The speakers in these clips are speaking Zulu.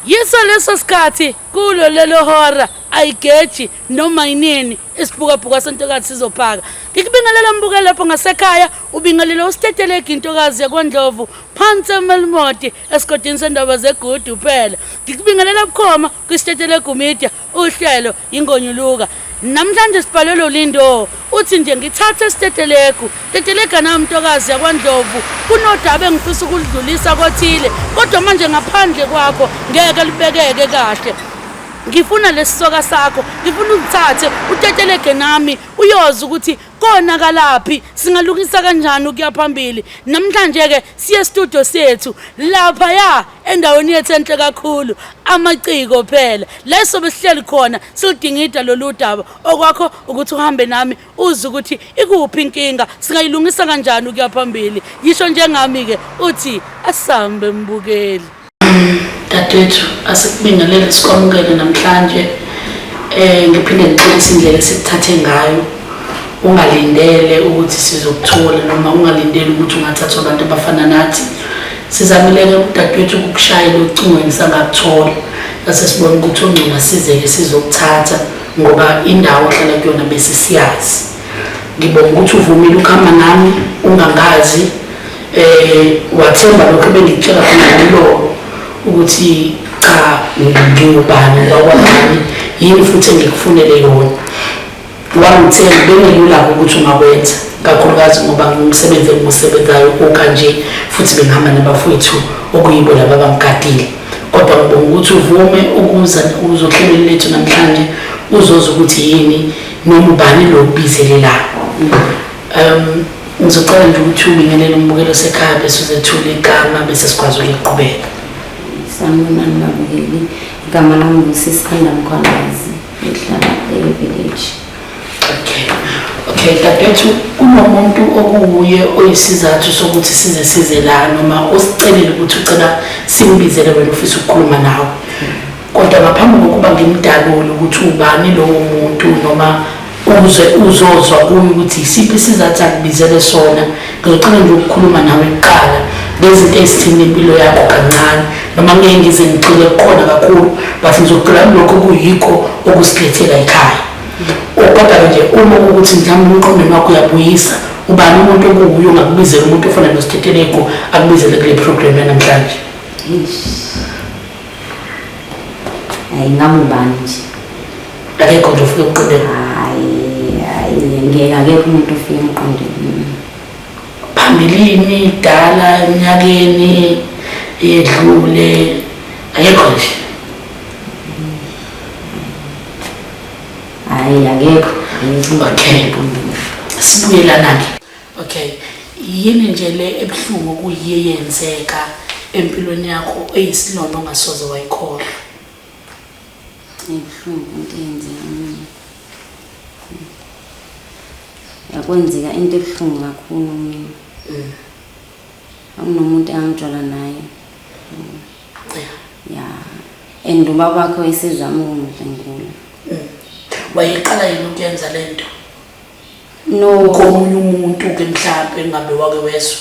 Yiso leso sikhathi kulo lelo hora ayigeji noma yinini isibhukabhuka sentokazi sizophaka. Ngikubingelela mbukeli lapho ngasekhaya ubingelele usitetelegi intokazi yakwaNdlovu phansi eMelmoti esigodini sendaba zegudu phela. Ngikubingelela bukhoma kwisitetelegu media uhlelo ingonyuluka. Namhlanje sibhalelwe uLindo uthi nje ngithathe isitetelegu tetelega nami ntokazi yakwaNdlovu kunodaba engifisa ukulidlulisa kothile kodwa manje ngaphandle kwakho ngeke libekeke kahle ngifuna lesisoka sakho ngifuna ungithathe utetelege nami uyoza ukuthi konakalaphi singalungisa kanjani ukuya phambili namhlanje-ke siye studio sethu laphaya endaweni yethu enhle kakhulu amaciko phela la sobe sihleli khona siludingida lolu daba okwakho ukuthi uhambe nami uze ukuthi ikuphi inkinga singayilungisa kanjani ukuya phambili yisho njengami-ke uthi asambe mbukeli Dadewethu, asikubingelele sikwamukele namhlanje. Eh ngiphinde ngixolise indlela esikuthathe ngayo. Ungalindele ukuthi sizokuthola noma ungalindele ukuthi ungathathwa abantu abafana nathi. Sizamile-ke udadewethu ukukushayela ocingweni sangakuthola. Sase sibona ukuthi ongcono asizeke sizokuthatha ngoba indawo ohlala kuyona bese siyazi. Ngibonga ukuthi uvumile ukuhamba nami ungangazi eh wathemba lokho ebengikutshela khona ngomlomo ukuthi cha ngingubani wakwabani yini futhi engikufunele yona wangithemba bengelula-ke ukuthi ungakwenza kakhulukazi ngoba ngumsebenzi engiwusebenzayo okanje futhi bengihamba nabafowethu okuyibo laba abangigadile kodwa ngibonga ukuthi uvume ukuza uzohlelweni lethu namhlanje uzoza ukuthi yini noma ubani lo kubizele la um Ngizocela nje ukuthi ubingelele umbukelo osekhaya bese uzethula igama bese sikwazi ukuqhubeka. Sanibonani babukeli. Igama lami nguSisanda Mkhwanazi, ngihlala e-village. Okay. Okay, dadewethu kunomuntu okuwuye oyisizathu sokuthi size size la noma osicelile ukuthi ucela simbizele wena ufisa ukukhuluma nawe. Kodwa ngaphambi kokuba ngimdalule ukuthi ubani lowo muntu noma uze uzozwa kuye ukuthi isiphi isizathu akubizele sona ngizocela nje ukukhuluma nawe kuqala ngezinto ezithini impilo yakho kancane noma ngeke ngize ngigxile kukhona kakhulu but ngizogxila kulokho kuyikho okusilethela ekhaya kodwa-ke nje uma kuwukuthi mhlawumbe umqondweni wakho uyabuyisa ubani umuntu okuwuye ongakubizela umuntu ofana nosithetheleko akubizele kule program yanamhlanje. Hayi ngabe ubani nje. Akekho nje ofike emqondweni. Hayi hayi ngeke akekho umuntu ofike emqondweni. Phambilini dala eminyakeni edlule akekho nje. Hayi akekho. Okay. Sibuyelana-ke. Okay. Yini nje le ebuhlungu okuyiye yenzeka empilweni yakho eyisilonda ongasoze wayikhohlwa? Ibuhlungu into eyenzeka mina. Yakwenzeka into ebuhlungu kakhulu mina. Akunomuntu engangijola naye. Ya. And ubaba wakhe wayesezama ukungidlwengula. Wayeqala yini ukuyenza le nto? No. Komunye umuntu ke mhlampe ngabe wake wezwa?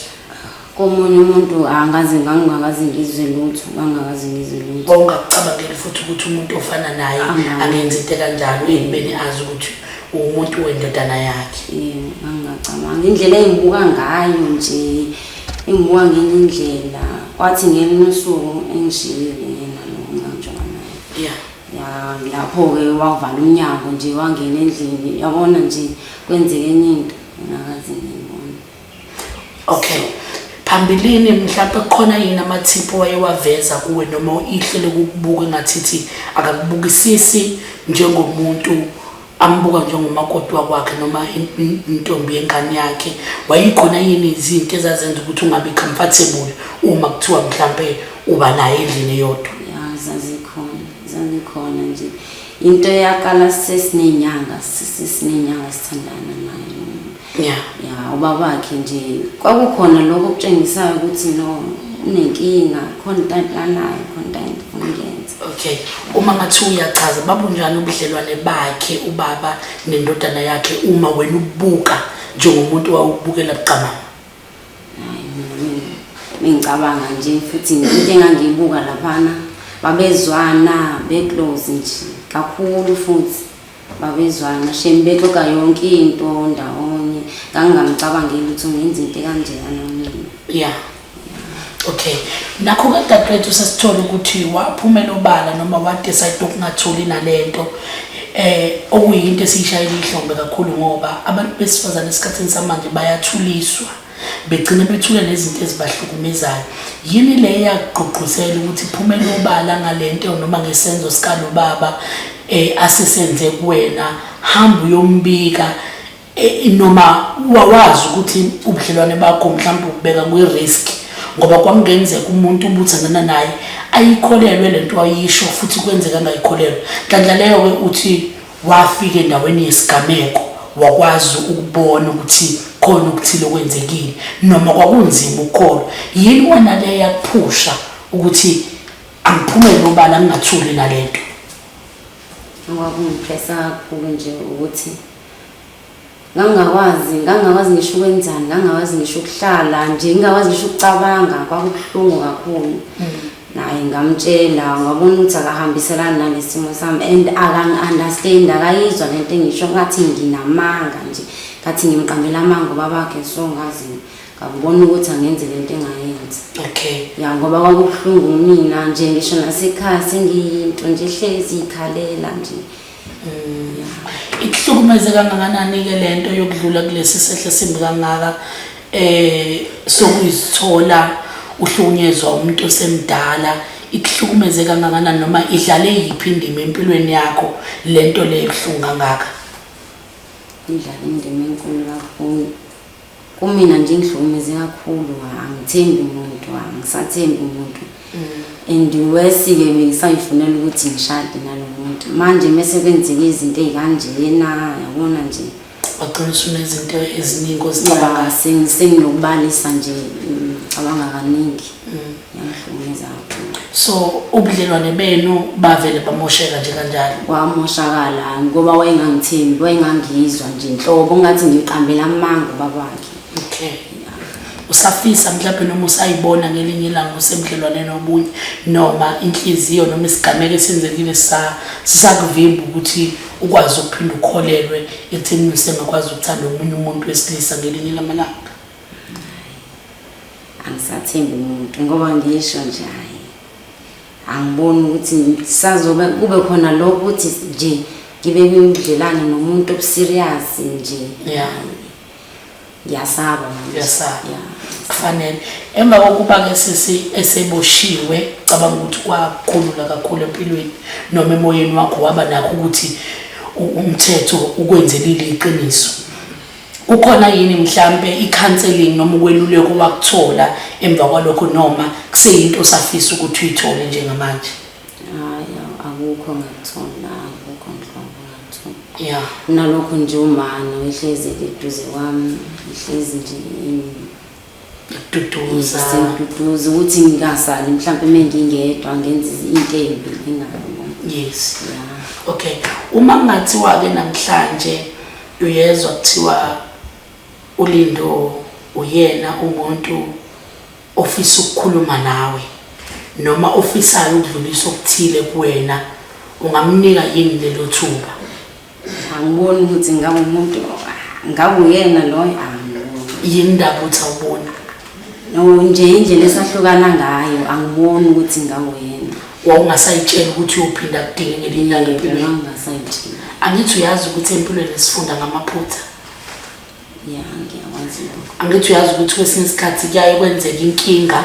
Komunye umuntu angaze ngangingakaze ngizwe lutho, ngangingakaze ngizwe lutho. Wawungakucabangeli futhi ukuthi umuntu ofana naye angenza into ekanjalo ekubeni azi ukuthi uwumuntu wendodana yakhe. Yebo, ngangingacabanga. Indlela engibuka ngayo nje, engibuka ngenye indlela. Kwathi ngelinye usuku engishiyile yena lo engangijola naye. Yeah. Ya lapho-ke wavala umnyango nje wangena endlini yabona nje kwenzeke enye into engakaze ngiyibone. Okay. Phambilini mhlawumbe kukhona yini amathiphu wayewaveza kuwe noma ihle lokukubuka engathithi akakubukisisi njengomuntu ambuka njengomakoti wakwakhe noma intombi yengane yakhe wayikhona yini izinto ezazenza ukuthi ungabi comfortable uma kuthiwa mhlampe uba naye endlini eyodwa? Ya zazikhona, zazikhona nje. Into eyaqala sesiney'nyanga, sesiney'nyanga sithandana naye. Yeah. Ya ubabakhe nje kwakukhona lokho okutshengisayo ukuthi no unenkinga, khona into ayiplanayo, khona into ayifuna ukuyenza. Okay. Uma ngathi uyachaza babunjani ubudlelwane bakhe ubaba nendodana yakhe uma wena ubuka njengomuntu owawukubukela buqamama? Hayi mina mengicabanga nje futhi into engangiyibuka laphana Babezwana be-close nje kakhulu futhi babezwana shame bexoxa yonke into ndawonye. Ngangingamcabangeli ukuthi ungenza into ekanjeyana mina. Yeah. Okay. Nakho ke dadewethu sesithola ukuthi waphumela obala noma wa-decide ukungatholi nalento okuyinto esiyishayela ihlombe kakhulu ngoba abantu besifazane esikhathini samanje bayathuliswa begcine bethule nezinto ezibahlukumezayo. Yini le eyakugqugquzela ukuthi phumela obala ngalento noma ngesenzo sikalobaba asesenze kuwena, hamba uyombika noma wawazi ukuthi ubudlelwane bakho mhlawumbe ukubeka kwi-risk ngoba kwakungenzeka umuntu ubuthandana naye ayikholelwe lento ayisho futhi kwenzeka angayikholelwa. Nhlanhla leyo-ke uthi wafika endaweni yesigameko wakwazi ukubona ukuthi khona okuthile okwenzekile noma kwakunzima ukukholwa. Yini wena le yakuphusha ukuthi angiphumele obala ngingathuli nalento? Okwakungipressa kakhulu nje ukuthi ngangingakwazi ngisho ukwenzani, ngangingakwazi ngisho ukuhlala nje, ngingakwazi ngisho ukucabanga, kwakubuhlungu kakhulu. Naye ngamtshela, ngabona ukuthi akahambiselani nalesimo sami and akangi-understand, akayizwa lento engisho, ngathi nginamanga nje, ngathi ngimqambela amanga ubabakhe, so ngazi ngabona ukuthi angenze lento engayenza. Okay. Ya, ngoba kwakubuhlungu kumina nje, ngisho nasekhaya sengiyinto nje ehlezi ikhalela nje. Ikuhlukumeze kangakanani-ke lento yokudlula kulesi sehlo esimbi kangaka sokuyizithola uhlukunyezwa umuntu osemdala? Ikuhlukumeze kangakanani noma idlale yiphi indima empilweni yakho lento le ebuhlungu kangaka? Idlale indima enkulu kakhulu kumina nje, ngihlukumeze kakhulu, angithembi umuntu, angisathembi umuntu. And wesi-ke bengisayifunela ukuthi ngishade nalo muntu, manje mese kwenzeka izinto ey'kanjena, yabona nje. Wagcina usunezinto eziningi ozicabangayo. Senginokubalisa nje, ngicabanga kaningi. Yangihlukumeza kakhulu. So ubudlelwane benu bavele bamosheka nje kanjalo? Kwamoshakala ngoba wayengangithembi, wayengangizwa nje nhlobo, ngathi ngiqambela amanga ubabakhe. Okay. Usafisa mhlawumbe noma usayibona ngelinye ilanga usebudlelwaneni obunye noma inhliziyo noma isigameko esenzekile sisakuvimba ukuthi ukwazi ukuphinda ukholelwe ekutheni usengakwazi ukuthanda omunye umuntu wesilisa ngelinye lamalanga? Angisathembi umuntu ngoba ngisho nje hayi angiboni ukuthi sazobe kube khona lokho ukuthi nje ngibe kwibudlelwane nomuntu obuserious nje. Ngiyasaba manje. Ngiyasaba. Kufanele. Emva kokuba-ke sisi eseboshiwe, cabanga ukuthi kwakhulula kakhulu empilweni noma emoyeni wakho waba nakho ukuthi umthetho ukwenzelile iqiniso. Kukhona yini mhlampe i-counselling noma ukweluleko wakuthola emva kwalokho noma kuseyinto osafisa ukuthi uyithole njengamanje? Hayi, akukho ngakuthola, akukho nhlobo ngakuthola. Yeah. Nalokho nje umama uhlezi eduze kwami, uhlezi nje Duduza. Ngiduduza ukuthi ngingasali mhlampe mengingedwa ngenza into embi engalungile. Yes. Yeah. Okay. Uma kungathiwa ke namhlanje uyezwa kuthiwa uLindo uyena umuntu ofisa ukukhuluma nawe noma ofisayo ukudlulisa okuthile kuwena, ungamnika yini lelo thuba? Angiboni ukuthi ngabe umuntu ngabe uyena loyo, angiboni. Yini ndaba uthi awuboni? No nje indlela esahlukana ngayo angiboni ukuthi ngabe uyena. Wawungasayitshela ukuthi uyophinda kudinge ngelinye ilanga empilweni? Ngangingasayitsheli. Angithi uyazi ukuthi empilweni sifunda ngamaphutha. Ya, ngiyakwazi lokho. Angithi uyazi ukuthi kwesinye isikhathi kuyaye kwenzeka inkinga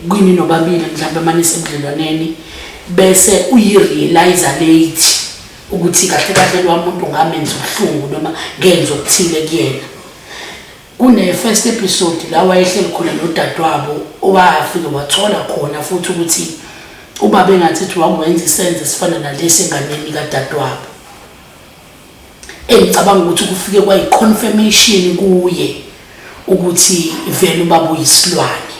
kwini nobabili mhlawumbe manje sebudlelwaneni bese uyi-realize late ukuthi kahle kahle lo muntu ngamenza ubuhlungu noma ngenza okuthile kuyena. Kune first episode la wayehleli khona nodadewabo owafike wathola khona futhi ukuthi ubaba engathi ethi wakwenza isenzo esifana nalesi enganeni kadadewabo. Engicabanga ukuthi kufike kwayi-confirmation kuye ukuthi vele ubaba uyisilwane.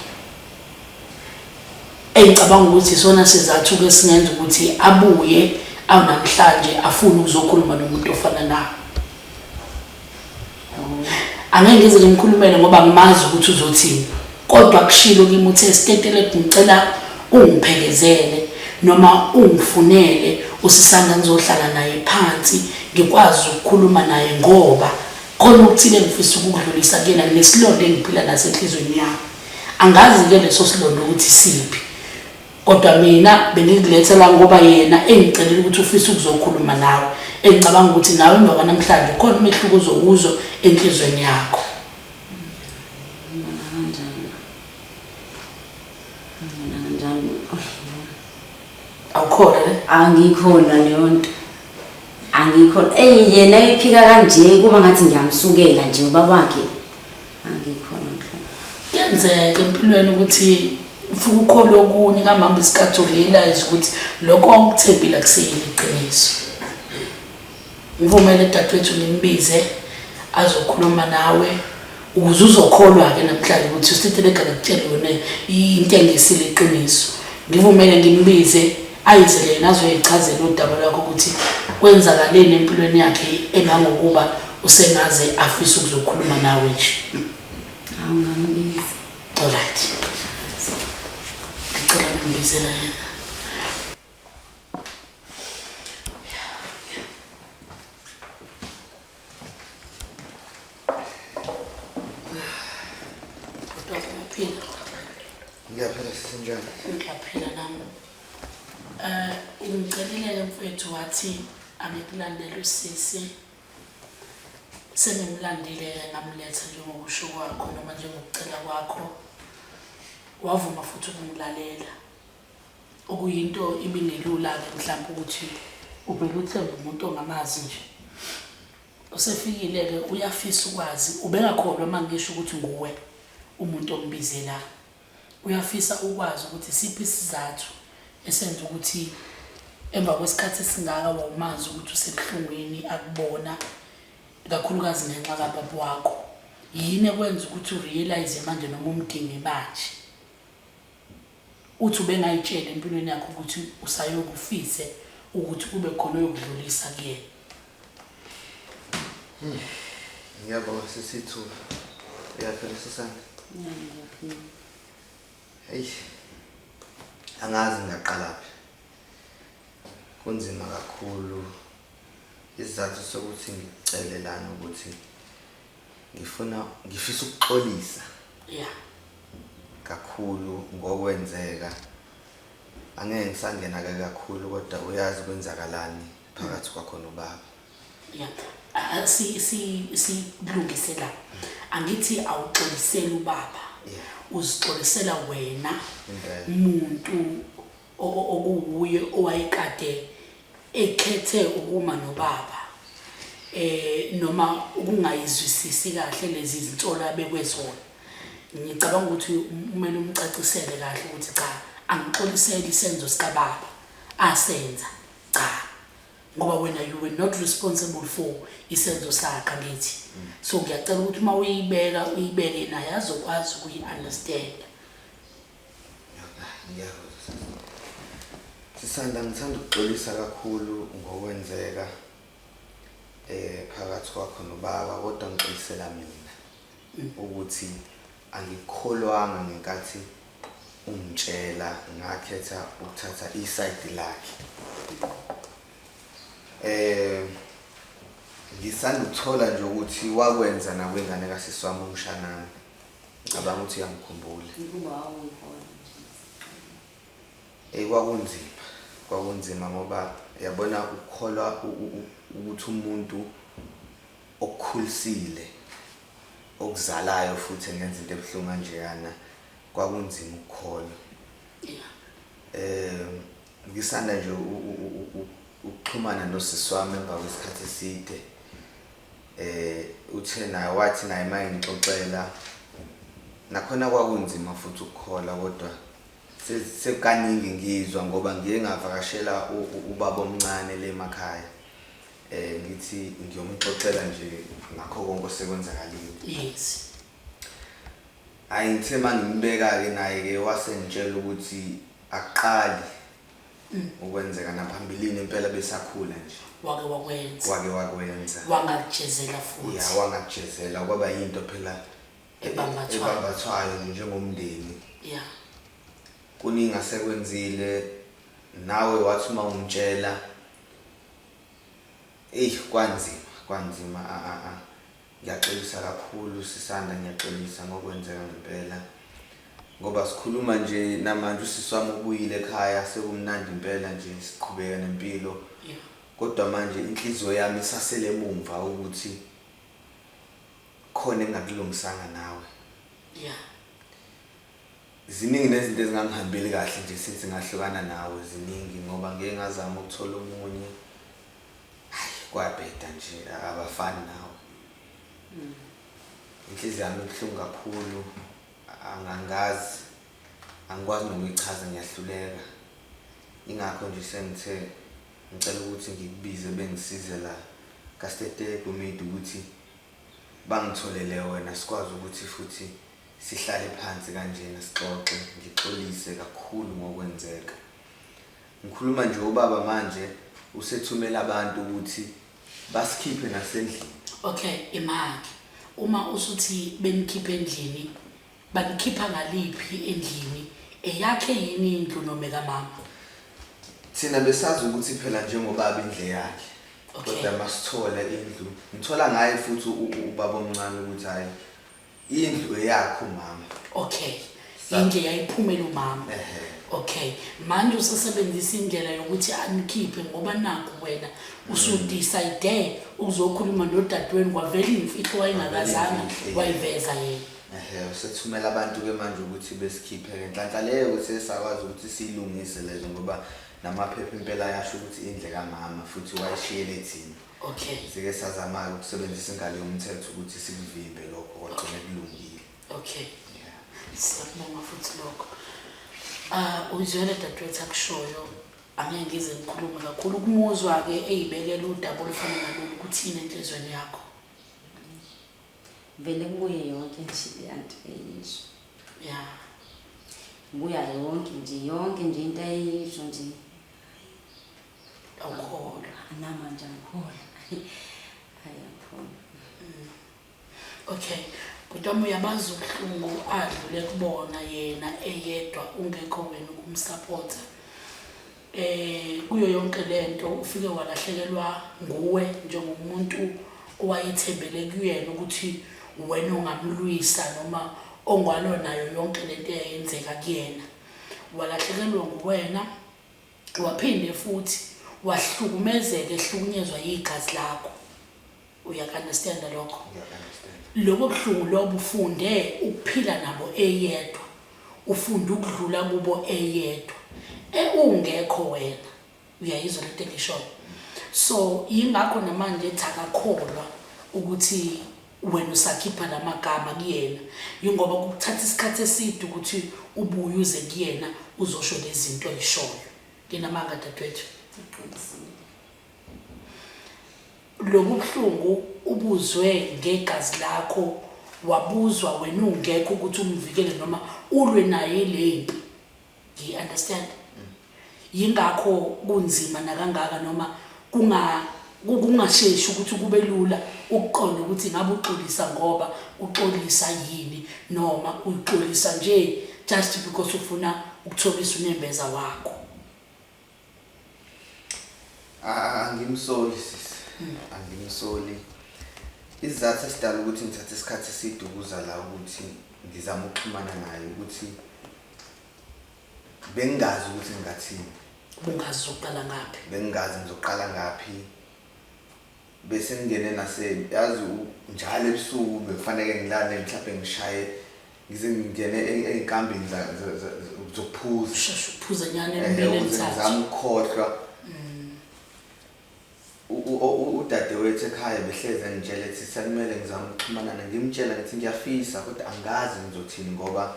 Engicabanga ukuthi isona sizathu-ke esingenza ukuthi abuye awunamhlanje afune ukuzokhuluma nomuntu ofana nawe. Angeke ngize ngimkhulumele ngoba ngimazi ukuthi uzothini, kodwa kushilo kimi uthe Stetelegu ngicela ungiphekezele noma ungifunele uSisanda ngizohlala naye phansi ngikwazi ukukhuluma naye ngoba khona okuthile engifisa ukukudlulisa kuyena nginesilonda engiphila naso enhliziyweni yami. Angazi-ke leso silonda ukuthi siphi. Kodwa mina bengikuletha la ngoba yena engicelile ukuthi ufisa ukuzokhuluma nawe. Engicabanga ukuthi nawe emva kwanamhlanje khona umehluko ozowuzwa enhliziyweni yakho. Ngibona kanjani? Ngibona kanjani? Awukholwa ne? Angikholwa leyo nto. Angikholwa. Eyi yena ephika kanje kuba ngathi ngiyamsukela nje ubaba wakhe. Angikholwa nhlobo. Kuyenzeka empilweni ukuthi ufike ukholwe okunye kamama isikhathi urealize ukuthi lokho awukuthembile akuseyilo iqiniso. Ngivumele dadewethu ngimbize azokhuluma nawe ukuze uzokholwa-ke namhlanje ukuthi usiteleka ngikutshele yona into engesile iqiniso. Ngivumele ngimbize ayizele yena azoyichazela udaba lwakho ukuthi kwenzakaleni empilweni yakhe engangokuba usengaze afise ukuzokhuluma nawe nje. Awungambizi. Alright. Ngicela ngimbizela yena. Uyaphila? Ngiyaphila sisinjani? Ngiyaphila nami. Eh ungicelile mfethu wathi angikulandele usisi. Sengimlandile ngamletha njengokusho kwakho noma njengokucela kwakho. Wavuma futhi ukungilalela. Okuyinto ibingelula-ke mhlawumbe ukuthi uvele uthembe umuntu ongamazi nje. Usefikile-ke uyafisa ukwazi, ubengakholwa uma ngisho ukuthi nguwe umuntu ombize la. Uyafisa ukwazi ukuthi isiphi isizathu esenza ukuthi emva kwesikhathi esingaka wawumazi ukuthi usebuhlungwini akubona, ikakhulukazi ngenxa kababa wakho. Yini ekwenza ukuthi urealize manje noma umdinge manje? Uthi ubengayitsheli empilweni yakhe ukuthi usayokufise ukuthi kube khona oyokudlulisa kuyena. Ngiyabonga sisithu. Uyaphila sisana? Ngiyaphila. Hey. Angazi ngingaqalaphi. Kunzima kakhulu. Isizathu sokuthi ngikucele lana ukuthi ngifuna ngifisa ukuxolisa. Yeah. Kakhulu ngokwenzeka. Angeke ngisangena ke kakhulu kodwa uyazi kwenzakalani phakathi kwakho nobaba. Yeah. Si si silungise la. Angithi awuxoliseli ubaba. Yeah. Uzixolisela wena Impela. muntu okuwuye owayekade ekhethe ukuma nobaba. Noma ukungayizwisisi kahle lezi zinsolo abekwe zona. Ngicabanga ukuthi kumele umcacisele kahle ukuthi cha angixoliseli isenzo sikababa asenza cha ngoba wena you were not responsible for isenzo sakhe angithi. So ngiyacela ukuthi uma uyibeka uyibeke naye azokwazi ukuyi-understand. Ngiyakuzwa. Sisanda, ngithanda ukuxolisa kakhulu ngokwenzeka phakathi kwakho nobaba, kodwa ngixolisela mina ukuthi angikholwanga ngenkathi ungitshela, ngakhetha ukuthatha isayidi lakhe. Ngisanda ukuthola nje ukuthi wakwenza nakwingane kasisi wami umshanami. Ngicabanga ukuthi uyangikhumbula. Kwakunzima, kwakunzima ngoba yabona ukukholwa ukuthi umuntu okukhulisile okuzalayo futhi engenza into ebuhlungu kanjeyana, kwakunzima ukukholwa. Ngisanda nje ukuxhumana nosisi wami emva kwesikhathi eside. Uthe naye wathi naye mayengixoxela nakhona kwakunzima futhi ukukholwa, kodwa sekukaningi ngizwa ngoba ngiye ngavakashela ubaba omncane le emakhaya. Ngithi ngiyomxoxela nje ngakho konke osekwenzakalile. Yes. Hayi, ngithe mangimbeka-ke naye-ke wasengitshela ukuthi akuqali ukwenzeka naphambilini impela besakhula nje. Wake wakwenza. Wake wakwenza. Wangakujezela futhi. Ya, wangakujezela kwaba yinto phela Ebambathwayo. ebambathwayo njengomndeni. Yeah. Kuningi asekwenzile nawe wathi uma ungitshela eyi kwanzima kwanzima a a a ngiyaxolisa kakhulu sisanda ngiyaxolisa ngokwenzeka ngempela ngoba sikhuluma nje namanje usisi wami ubuyile ekhaya sekumnandi impela nje siqhubeka nempilo kodwa manje inhliziyo yami isasele emumva ukuthi khona engakulungisanga nawe yeah Ziningi nezinto ezingangihambeli kahle nje since ngahlukana nawe ziningi ngoba ngike ngazama ukuthola omunye hayi kwabheda nje abafani nawe. Inhliziyo yami ibuhlungu kakhulu angazi angikwazi nokuyichaza ngiyahluleka. Ingakho nje sengithe ngicela ukuthi ngikubize bengisize la kaStetelegu Media ukuthi bangitholele wena sikwazi ukuthi futhi sihlale phansi kanjena sixoxe ngixolise kakhulu ngokwenzeka. Ngikhuluma nje ubaba manje usethumela abantu ukuthi basikhiphe nasendlini. Okay imake uma usuthi benikhiphe endlini banikhipha ngaliphi endlini eyakhe yini indlu noma ekamama? Thina besazi ukuthi phela njengobaba indlu eyakhe. Okay. Kodwa masithola indlu ngithola ngaye futhi ubaba omncane ukuthi hayi Indlu eyakho mama. Okay. Indlu yayiphumela umama. Ehhe. Okay. Manje usesebenzisa indlela yokuthi anikhiphe ngoba nakhu wena usudecide ukuzokhuluma nodadewenu kwavela imfihlo wayengakazanga wayiveza yena. Ehhe, usethumela abantu ke manje ukuthi besikhiphe ke. Nhlanhla leyo ukuthi esakwazi ukuthi siyilungise lezo ngoba namaphepha impela ayasho ukuthi indle kamama futhi wayishiyele thina. Okay. Sike sazama-ke ukusebenzisa ingalo yomthetho ukuthi sikuvimbe lokho kwagcina kulungile. Okay. Yeah. Siyakubonga futhi lokho. Ah uyizwele dadewethu akushoyo angeke ngize ngikhulume kakhulu ukumuzwa-ke eyibekela udaba olufana nalolu kuthini enhlizweni yakho. Vele kubuye yonke nje leyanto eyisho. Yeah. Kubuya yonke nje yonke nje into ayisho nje. Awukholwa. Namanje angikholwa. Hayi angikholwa. Okay. Bhuti wami uyabazi ubuhlungu adlule kubona yena eyedwa ungekho wena ukumsupporta. Kuyo yonke lento ufike walahlekelwa nguwe njengomuntu owayethembele kuyena ukuthi wena ongamlwisa noma ongalwa nayo yonke lento eyayenzeka kuyena. Walahlekelwa nguwena Waphinde futhi wahlukumezeka ehlukunyezwa yigazi lakho. Uyaku-understand-a lokho? Ngiya-understand. Lobo buhlungu lobo ufunde ukuphila nabo eyedwa. Ufunde ukudlula kubo eyedwa. Ungekho wena. Uyayizwa lento engishoyo? So yingakho namanje ethi akakholwa ukuthi wena usakhipha lamagama kuyena. Yingoba kukuthatha isikhathi eside ukuthi ubuye uze kuyena uzosho lezi zinto oyishoyo. Nginamanga dadewethu. Uqinisile. Lobu buhlungu ubuzwe ngegazi lakho wabuzwa wena ungekho ukuthi umvikele noma ulwe naye lempi. Ngi-understand? Yingakho kunzima nakangaka noma kunga kungasheshi ukuthi kube lula ukuqonda ukuthi ngabe uxolisa ngoba uxolisa yini noma uxolisa nje just because ufuna ukuthobisa unembeza wakho. Angimsoli sisi. Angimsoli. Isizathu esidala ukuthi ngithathe isikhathi eside ukuza la ukuthi ngizame ukuxhumana naye ukuthi bengingazi ukuthi ngingathini. Ubungazi uzoqala ngaphi? Bengingazi ngizoqala ngaphi. Bese ngingene nase yazi njalo ebusuku bekufanele ngilale mhlawumbe ngishaye ngize ngingene ey'nkambini zokuphuza. Usheshe uphuze nyana emibili Ukuze emithathu. ngizame ukukhohlwa. Udadewethu ekhaya behlezi engitshela ethi sekumele ngizame ukuxhumana naye. Ngimtshela ngithi ngiyafisa kodwa angazi ngizothini ngoba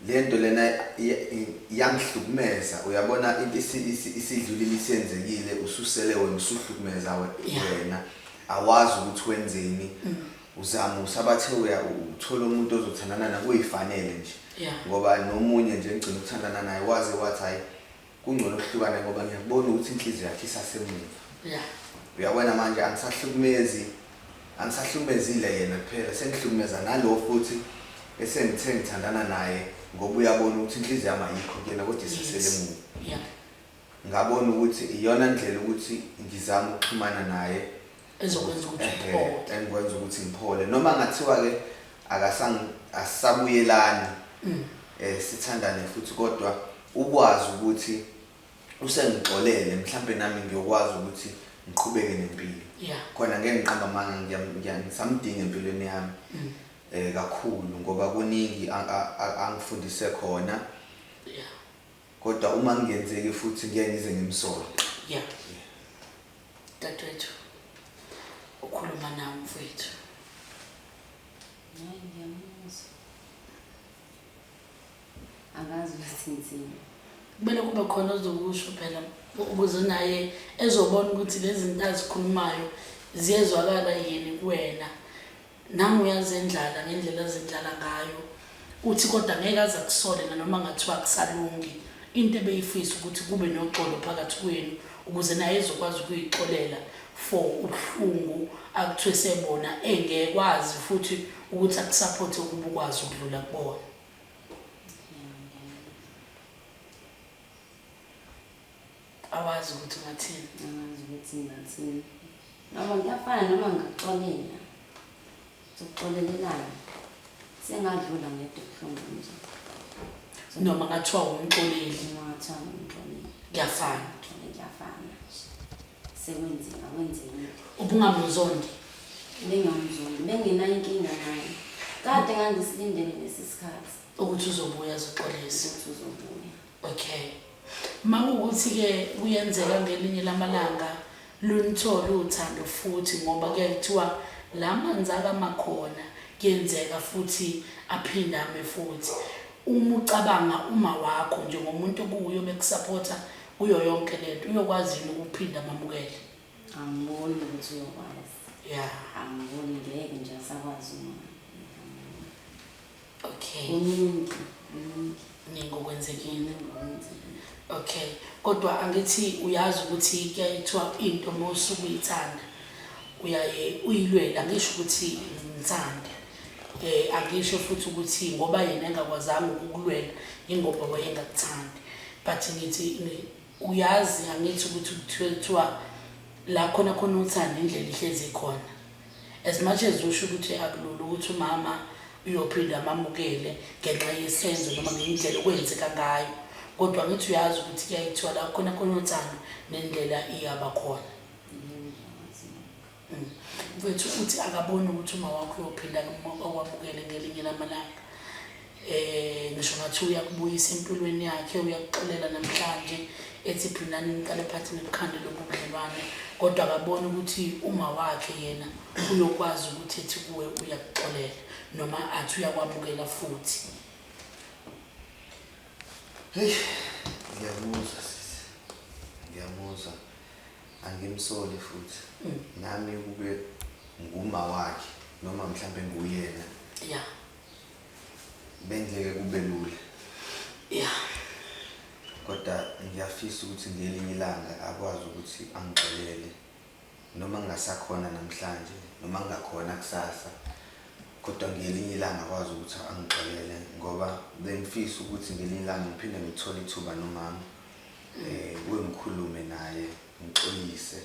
lento lena iyangihlukumeza. Uyabona into isidlulile isenzekile ususele wena usuhlukumeza wena. Awazi ukuthi wenzeni. Uzama usabathe uya uthola umuntu ozothandana naye kuyifanele nje. Ngoba nomunye nje engigcina ukuthandana naye waze wathi hayi kungcono ukuhlukana ngoba ngiyakubona ukuthi inhliziyo yakhe isasemuva. Uyabona manje angisahlukumezi angisahlukumezile yena kuphela sengihlukumeza nalo futhi esengithe ngithandana naye Ngoba uyabona ukuthi inhliziyo yami ayikho kuyena kodwa isasele emuva. Yeah. Ngabona ukuthi iyona ndlela ukuthi ngizame ukuxhumana naye Ezokwenza ukuthi Ehhe, uphole. engikwenza ukuthi ngiphole noma ngathiwa ke akasang asisabuyelani sithandane futhi kodwa ukwazi ukuthi usengixolele mhlambe nami ngiyokwazi ukuthi ngiqhubeke nempilo. Yeah. Khona ngeke ngiqamba amanga ngisamdinga empilweni yami kakhulu ngoba kuningi angifundise khona. Yeah. Kodwa uma ngingenzeki futhi ngeke ngize ngimsole. Yeah. Dadewethu, ukhuluma nami mfowethu. Hayi, ngiyamuzwa. Akazi ukuthi ngithini. Kumele kube khona ozokusho phela ukuze naye ezobona ukuthi lezi zinto azikhulumayo ziyezwakala yini kuwena. Nami uyazendlala ngendlela azendlala ngayo. Uthi kodwa ngeke aze akusole nanoma ngathiwa akusalungi. Into ebeyifisa ukuthi kube noxolo phakathi kwenu ukuze naye ezokwazi ukuyixolela for ubuhlungu akuthwese bona engekwazi futhi ukuthi akusupporte ukuba ukwazi ukudlula kubona. Awazi ukuthi ungathini. Angazi ukuthi ngingathini. Noma ngiyafana noma ngingaxolela. Sokuxolelelana. Sengadlula ngedwa ubuhlungu nje. Noma ngathiwa umxoleli. Noma ngathiwa ngumxoleli. Kuyafana. Kuyafana nje. Sekwenzeka kwenzekile. Ubungamzondi. Bengamzondi, bengenayo inkinga naye. Kade ngangisilindele lesi sikhathi. Ukuthi uzobuya azoxolisa. Ukuthi uzobuya. Okay. Makuwukuthi-ke kuyenzeka ngelinye lamalanga lunithole uthando futhi ngoba kuyaye kuthiwa la manzi akamakhona kuyenzeka futhi aphinde ame futhi. Uma ucabanga uma wakho njengomuntu okuwuye obekusapotha kuyo yonke lento uyokwazi yini ukuphinda amamukele? Angiboni ukuthi uyokwazi. Yeah. Angiboni ngeke nje asakwazi uma. Okay. Kuningi, kuningi. Ningi okwenzekile. Kuningi okwenzekile. Okay. Kodwa angithi uyazi ukuthi kuyaye kuthiwa into uma usuke uyithanda uyaye uyilwele, angisho ukuthi ngithande. Angisho futhi ukuthi ngoba yena engakwazanga ukukulwela ingoba wayengakuthandi. But ngithi uyazi angithi ukuthi kuthiwa la khona khona uthando indlela ihlezi ikhona. As much as usho ukuthi akulula ukuthi umama uyophinda amamukele ngenxa yesenzo noma ngendlela okwenzeka ngayo, kodwa ngithi uyazi ukuthi kuyaye kuthiwa la khona khona uthando nendlela iyaba khona. Mfethu uthi akaboni ukuthi uma wakho uyophinda akwamukele ngelinye lamalanga. Ngisho ngathi uyakubuyisa empilweni yakhe, uyakuxolela namhlanje ethi phindani niqale phansi nibukhande lobu budlelwane, kodwa akaboni ukuthi uma wakhe yena uyokwazi ukuthi ethi kuwe uyakuxolela noma athi uyakwamukela futhi. Hey, ngiyamuzwa sisi, ngiyamuzwa, angimsoli futhi. Nami kube nguma wakhe noma mhlambe nguyena. Yeah. Bengeke kube lula. Yeah. Kodwa ngiyafisa ukuthi ngelinye ilanga akwazi ukuthi angixolele noma ngingasakhona namhlanje noma ngingakhona kusasa, kodwa ngelinye ilanga akwazi ukuthi angixolele ngoba bengifisa ukuthi ngelinye ilanga ngiphinde ngithole ithuba nomama kuye ngikhulume naye ngixolise,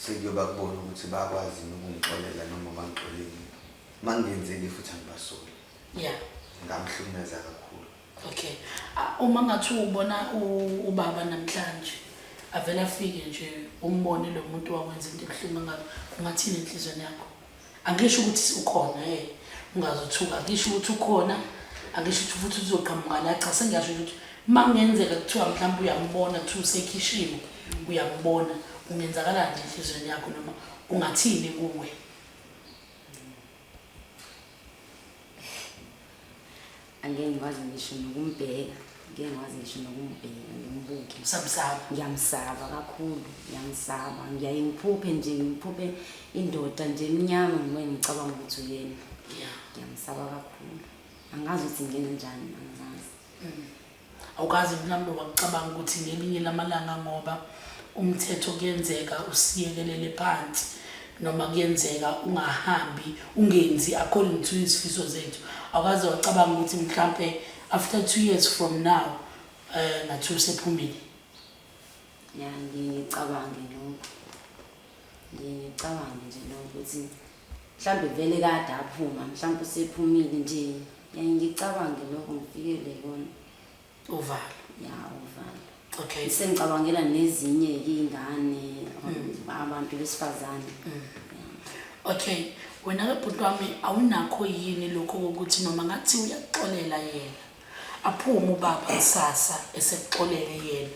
sekuyoba kubona ukuthi bayakwazi yini ukungixolela noma bangixoleli. Mangenzeki futhi angibasoli. Yeah. Ngamhlukumeza kakhulu. Okay. Uma ngathi ubona ubaba namhlanje avela afike nje umbone lo muntu wakwenza into ebuhlungu kangaka, ungathini enhliziyweni yakho? Angisho ukuthi ukhona, ungazothuka, angisho ukuthi ukhona, angisho ukuthi futhi uzoqhamuka la. Cha, sengiyasho ukuthi uma kungenzeka kuthiwa mhlawumbe uyambona, kuthiwa usekhishini uyambona, kungenzakalani enhliziyweni yakho noma ungathini kuwe? Angeke ngikwazi ngisho nokumbheka, ngeke ngikwazi ngisho nokumbheka ngimbuke. Usamsaba? Ngiyamsaba kakhulu, ngiyamsaba. Ngiyaye ngiphuphe nje, ngiphuphe indoda nje emnyama ngibe ngicabanga ukuthi uyena. Yeah. Ngiyamsaba kakhulu. Angazi ukuthi ngenze njani, angazi. Awukazi mhlawumbe wakucabanga ukuthi ngelinye lamalanga ngoba umthetho kuyenzeka usiyekelele phansi. Noma kuyenzeka ungahambi ungenzi according to izifiso zethu. Awukaze wacabanga ukuthi mhlampe after 2 years from now ngathi usephumile? Ya, ngicabange lokho. Ngicabange nje lokho ukuthi mhlambe vele kade aphuma, mhlambe usephumile nje. Ngicabange lokho ngifikele kona. Uvalo. Ya, uvalo. Okay. Sengicabangela nezinye izingane, abantu besifazane. Okay, wena ke bhuti wami awunakho yini lokho ukuthi noma ngathi uyaxolela yena, aphume ubaba kusasa esekuxolele yena,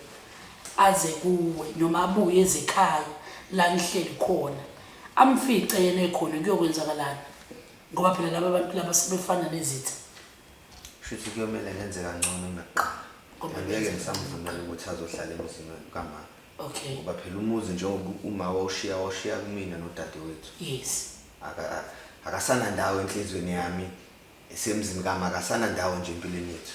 aze kuwe noma abuye ezekhaya la nihleli khona, amfice yena ekhona, kuyokwenzakalani? Ngoba phela laba bantu laba sebefana nezitha. Shuthi kuyomele ngenze kangcono kunakuqala. Angeke ngisamvumela ukuthi azohlala emzini kamama. Okay. Ngoba phela umuzi njengoba uma wawushiya kumina nodadewethu. Yes. Akasanandawo enhlizweni yami esemzini kama, akasanandawo nje empilweni yethu.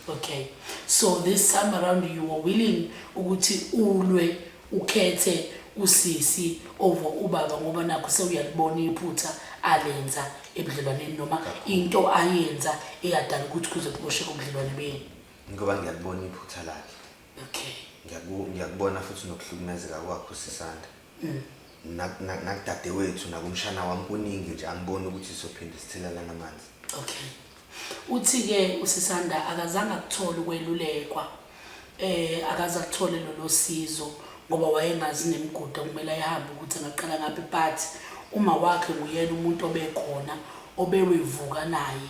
Okay. So this time around you were willing ukuthi ulwe ukhethe usisi over ubaba ngoba nakho sewuyalibona iphutha alenza ebudlelwaneni noma into ayenza eyadala ukuthi kuze kubosheke ubudlelwane benu. Ngoba ngiyalibona iphutha lakhe. Okay. Ngiyakubona futhi nokuhlukumezeka kwakho Sisanda. Nakudadewethu nakumshana wami kuningi nje angiboni ukuthi sizophinde sithelelane amanzi. Okay. Uthi ke uSisanda akazange akuthole ukwelulekwa, akaze akuthole lolo sizo ngoba wayengazi nemigudu okumele ayihambe ukuthi angaqala ngaphi, but uma wakhe nguyena umuntu obekhona obewevuka naye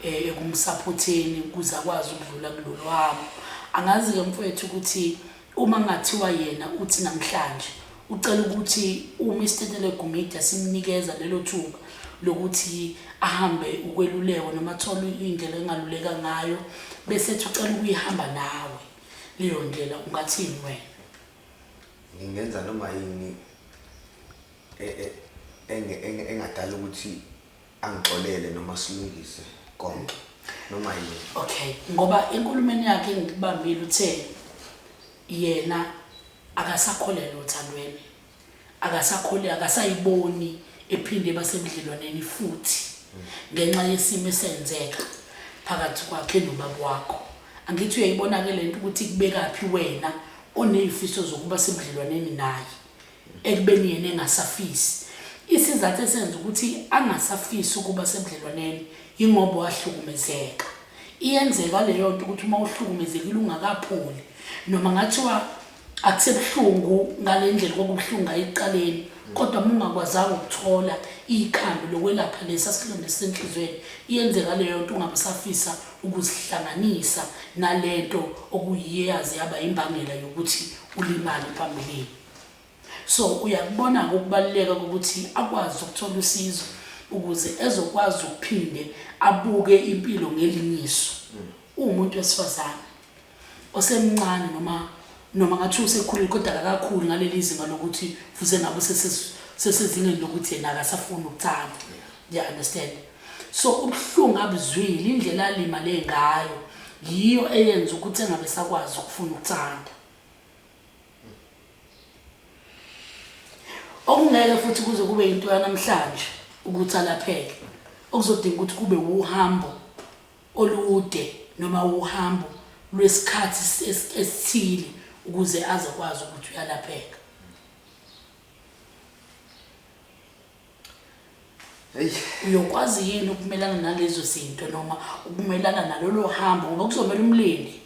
ekumsupporteni ukuze akwazi ukudlula kulolu hambo. Angazi ke mfowethu ukuthi uma ngathiwa yena uthi namhlanje ucela ukuthi uma iStetelegu Media simnikeza lelo thuba lokuthi ahambe ukwelulekwa noma athole indlela engaluleka ngayo, bese ethi ucela ukuyihamba nawe leyo ndlela, ungathini wena? Ngingenza noma yini engadala ukuthi angixolele noma silungise konke noma yini. Okay, ngoba enkulumeni yakhe engikubambile uthe yena akasakholelwa othandweni, akasakhole, akasayiboni ephinde basebudlelwaneni futhi ngenxa yesimo esenzeka phakathi kwakhe nobaba wakho. Angithi uyayibona ke lento ukuthi kubekaphi wena onezifiso zokuba sebudlelwaneni naye ekubeni yena engasafisi. Isizathu esenza ukuthi angasafisi ukuba sebudlelwaneni yingoba wahlukumezeka. Iyenzeka leyo nto ukuthi uma uhlukumezekile ungakapholi, noma ngathiwa akusebuhlungu ngale ndlela kwakubuhlungu ngayo ekuqaleni, kodwa uma ungakwazanga ukuthola ikhambi lokwelapha lesa silonda esisenhlizweni, iyenzeka leyo nto ungabe usafisa ukuzihlanganisa nalento okuyiye yaze yaba imbangela yokuthi ulimale phambilini. So uyakubona ukubaluleka kokuthi akwazi ukuthola usizo ukuze ezokwazi ukuphinde abuke impilo ngelinye iso. Uwumuntu wesifazane osemncane noma ngathi usekhulile kodwa akakakhuli ngaleli zinga lokuthi fuze ngabe sesezingeni lokuthi yena akasafuni ukuthanda. You understand? So ubuhlungu abuzwile, indlela alimale ngayo yiyo eyenza ukuthi engabe sakwazi ukufuna ukuthanda. Okungeke futhi kuze kube into yanamhlanje ukuthi alapheke, okuzodinga ukuthi kube uhambo olude noma uhambo lwesikhathi esithile ukuze azokwazi ukuthi uyalapheka. Uyokwazi yini ukumelana nalezo zinto noma ukumelana nalolo hambo, ngoba kuzomela umlindi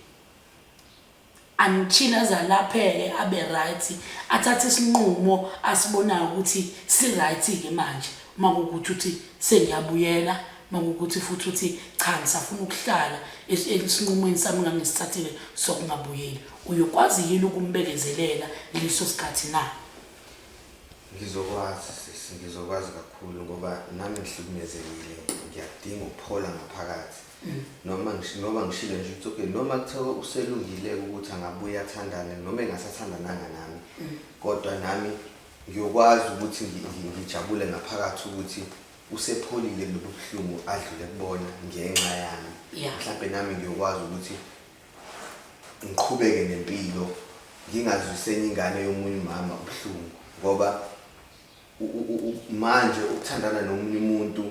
until azalapheke abe right, athathe isinqumo asibonayo ukuthi si right ke manje. Uma kuwukuthi uthi sengiyabuyela, uma kuwukuthi futhi uthi cha ngisafuna ukuhlala esinqumweni sami engangisithathile sokungabuyeli, uyokwazi yini ukumbekezelela leso sikhathi na? Ngizokwazi sisi, ngizokwazi kakhulu ngoba nami ngihlukumezekile, ngiyadinga ukuphola ngaphakathi. Noma ngishilo nje ukuthi okay, noma kuthiwa uselungile ukuthi angabuye athandane noma engasathandananga nami, kodwa nami ngiyokwazi ukuthi ngijabule ngaphakathi ukuthi usepholile kulobu buhlungu adlule kubona ngenxa yami. Mhlawumbe nami ngiyokwazi ukuthi ngiqhubeke nempilo, ngingazwisi enye ingane yomunye umama ubuhlungu, ngoba Manje ukuthandana nomunye umuntu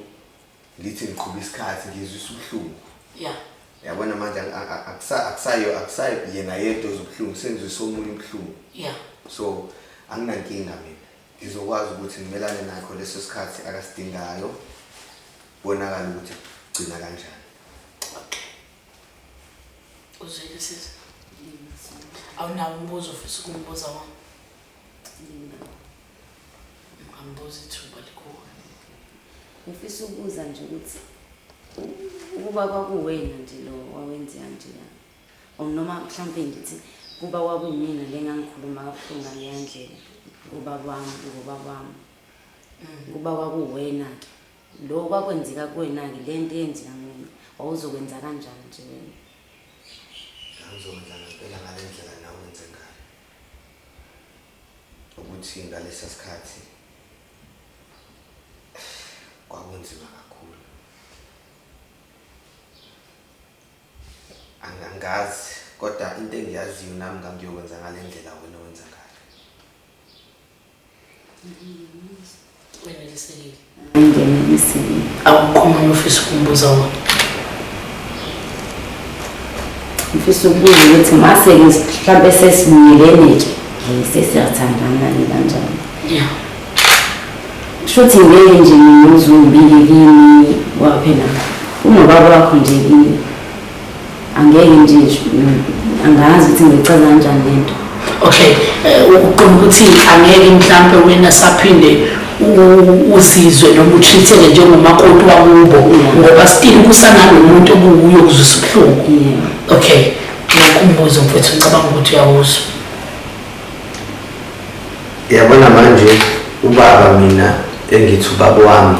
ngithi ngiqhuba isikhathi ngizwisa ubuhlungu. Yeah. Yabona manje akusayo akusayo yena yedwa ozobuhlungu sengizwisa omunye ubuhlungu. Yeah. So anginankinga mina. Ngizokwazi ukuthi ngimelane nakho leso sikhathi akasidingayo. Bonakala ukuthi gcina kanjani. Okay. Uzwile sisi? Awunawo umbuzo ofisa ukumbuza wona? Ungambuza ithuba likuwe. Ngifisa ukubuza nje ukuthi ukuba kwakuwena nje lo wawenze kanjeya or noma mhlampe ngithi kuba kwakuyimina le ngangikhuluma kabuhlungu ngaleya ndlela kubaba wami ngobaba wami kuba kwakuwena-ke lo kwakwenzeka kuwena-ke le nto eyenzeka mina wawuzokwenza kanjani nje wena? Ngangizokwenza ngempela ngale ndlela nawe wenze ngayo. Ukuthi ngalesa sikhathi kwakunzima kakhulu. Angazi kodwa into engiyaziyo nami ngangiyokwenza ngale ndlela wena owenza ngayo. Wenelisekile. Ngenelisekile. Akukho omunye ofisa ukumbuza wona. Ngifisa ukubuza ukuthi mase-ke mhlampe sesibuyelene-ke sesiyathandana-ke kanjani. Yeah. Kusho ukuthi ngeke nje mina uze ungibike kimi ngoba phela unobaba wakho nje kimi. Angeke nje angazi ukuthi ngiyichaza kanjani lento. Okay, uqonda ukuthi angeke mhlampe wena saphinde uzizwe noma utreat-eke njengomakoti wakubo ngoba still kusanalo muntu obuwuye okuzwisa ubuhlungu. Okay, lokhu umbuzo mfethu ngicabanga ukuthi uyawuzwa. Yabona manje ubaba mina engithi ubaba wami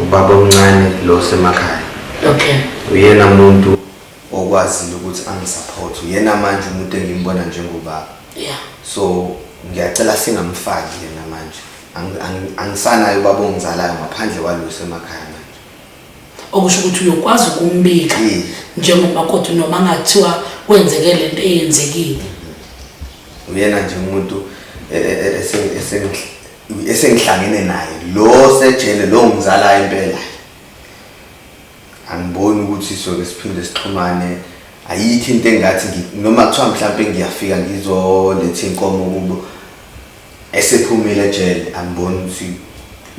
ubaba omncane lo semakhaya. Okay. Uyena umuntu okwazile ukuthi angisupport. Uyena manje umuntu engimbona njengobaba. Yeah. So ngiyacela singamfaki yena manje. Angisanayo ubaba ongizalayo ngaphandle kwalo semakhaya manje. Okusho ukuthi uyokwazi ukumbika njengomakoti noma ngathiwa kwenzeke lento eyenzekile. Uyena nje umuntu esengihlangene naye lo sejele lo ngizalayo impela. Angiboni ukuthi soke siphinde sixhumane. Ayikho into engathi noma kuthiwa mhlampe ngiyafika ngizoletha inkomo kubo esephumile ejele, angiboni ukuthi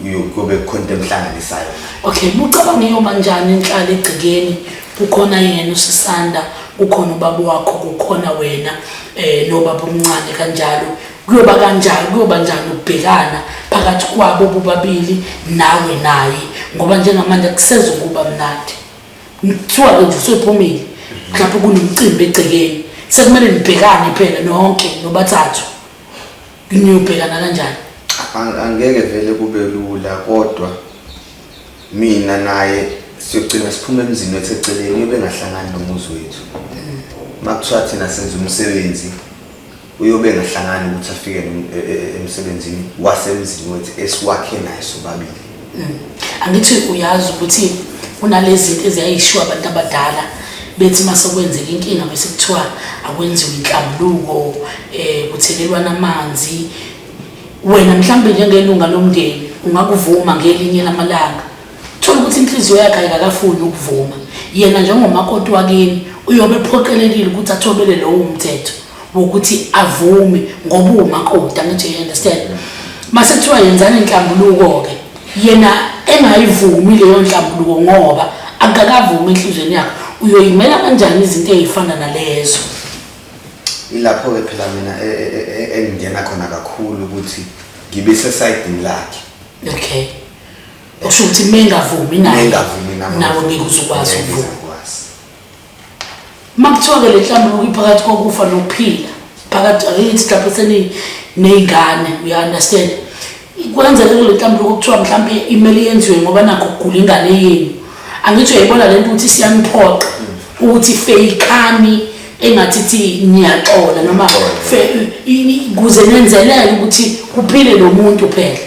kuyobe kukhona into emhlanganisayo naye. Okay, mucabanga iyoba njani inhlalo egcekeni? Kukhona yena uSisanda, kukhona ubaba wakho, kukhona wena nobaba omncane kanjalo. Kuyoba kanjani, kuyoba njani ukubhekana phakathi kwabo bobabili nawe naye, ngoba njengamanje akusezukuba mnandi. Kuthiwa ke nje usephumile, mhlawumbe kunomcimbi egcekeni, sekumele nibhekane phela nonke nobathathu. Niyobhekana kanjani? Angeke vele kube lula, kodwa mina naye siyogcina siphume emzini wethu eceleni, uyobe engahlangani nomuzi wethu. Uma kuthiwa thina senza umsebenzi, uyobe engahlangani ukuthi afike emsebenzini wasemzini wethu esiwakhe naye sobabili. Angithi uyazi ukuthi kunalezi zinto eziyayishiwa abantu abadala bethi mase kwenzeka inkinga bese kuthiwa akwenziwe inhlambuluko, kuthelelwana amanzi. Wena mhlambe njengelunga lomndeni ungakuvuma ngelinye lamalanga. Thola ukuthi inhliziyo yakhe ayikakafuni ukuvuma. Yena njengomakoti wakini uyobe ephoqelekile ukuthi athobele lowo mthetho wokuthi avume ngoba uwumakoti, angithi you understand. Mase kuthiwa yenzani inhlambuluko-ke, yena engayivumi leyo nhlambuluko ngoba akakavumi enhliziyweni yakhe, uyoyimela kanjani izinto ey'fana nalezo? Ilapho-ke phela mina engingena khona kakhulu ukuthi ngibe sesayidini lakhe. Okay. Okusho ukuthi mengavumi naye, Mengavumi nami, nawe ngeke uze ukwazi ngeke ukuvuma. ngikwazi. Uma kuthiwa-ke le nhlambuluko iphakathi kokufa nokuphila, phakathi ake ngithi mhlawumbe seniy'ngane, uya understand. Kwenzeke kule nhlambuluko kuthiwa mhlawumbe imele yenziwe ngoba nakho kugula ingane yenu. Angithi uyayibona le nto ukuthi siyaniphoqa ukuthi feyikhani engathi thi niyaxola noma kuze nenzelele ukuthi kuphile lo muntu phela.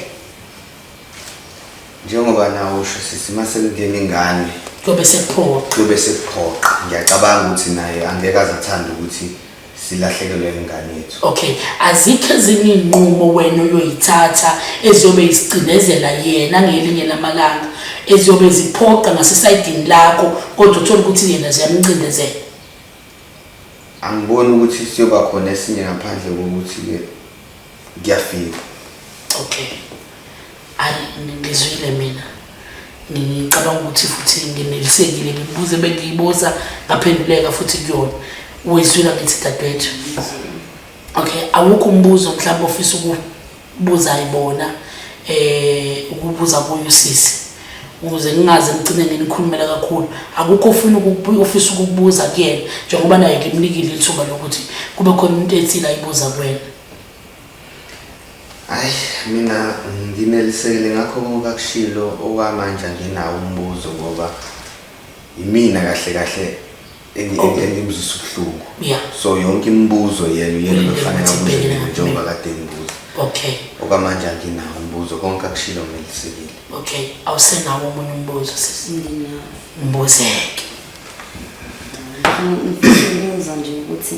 Njengoba nawe usho sisi, mase kungena ingane kuyobe sekuphoqa. Kuyobe sekuphoqa. Ngiyacabanga ukuthi naye angeke aze athande ukuthi Silahlekelwe ingane yethu. Okay, azikho ezinye iy'nqumo wena oyoyithatha eziyobe isicindezela yena ngelinye lamalanga, eziyobe ziphoqa ngasesayidini lakho, kodwa uthole ukuthi yena ziyamcindezela. Angiboni ukuthi siyoba khona esinye ngaphandle kokuthi-ke kuyafika. Okay, ayi ngizwile mina, ngicabanga ukuthi futhi ngenelisekile ngimibuzo ebengiyibuza, ngaphenduleka futhi kuyona. Wezwile ngithi dadewethu? Okay, awukho umbuzo mhlawumbe ofisa ukubuza yibona, ukubuza kuyo usisi, ukuze ngingaze ngigcine nginikhulumela kakhulu? Akukho ofuna ofisa ukukubuza kuyena, njengoba naye ngimnikile ithuba lokuthi kube khona into ethile ayibuza kuwena? Hayi, mina nginelisekile ngakho konke akushilo. Okwamanje anginawo umbuzo ngoba imina kahle kahle engimzwisa ubuhlungu. So yonke imibuzo yena uyena Ulindele bekufanele ukuthi abuze ibhekene mina njengoba ngakumina. kade ngibuza. Okwamanje Anginawo umbuzo, konke akushilo nginelisekile. Okay, awusenawo omunye umbuzo sisi? Nginawo. Mbuzeke. Ngifisa ukubuza nje ukuthi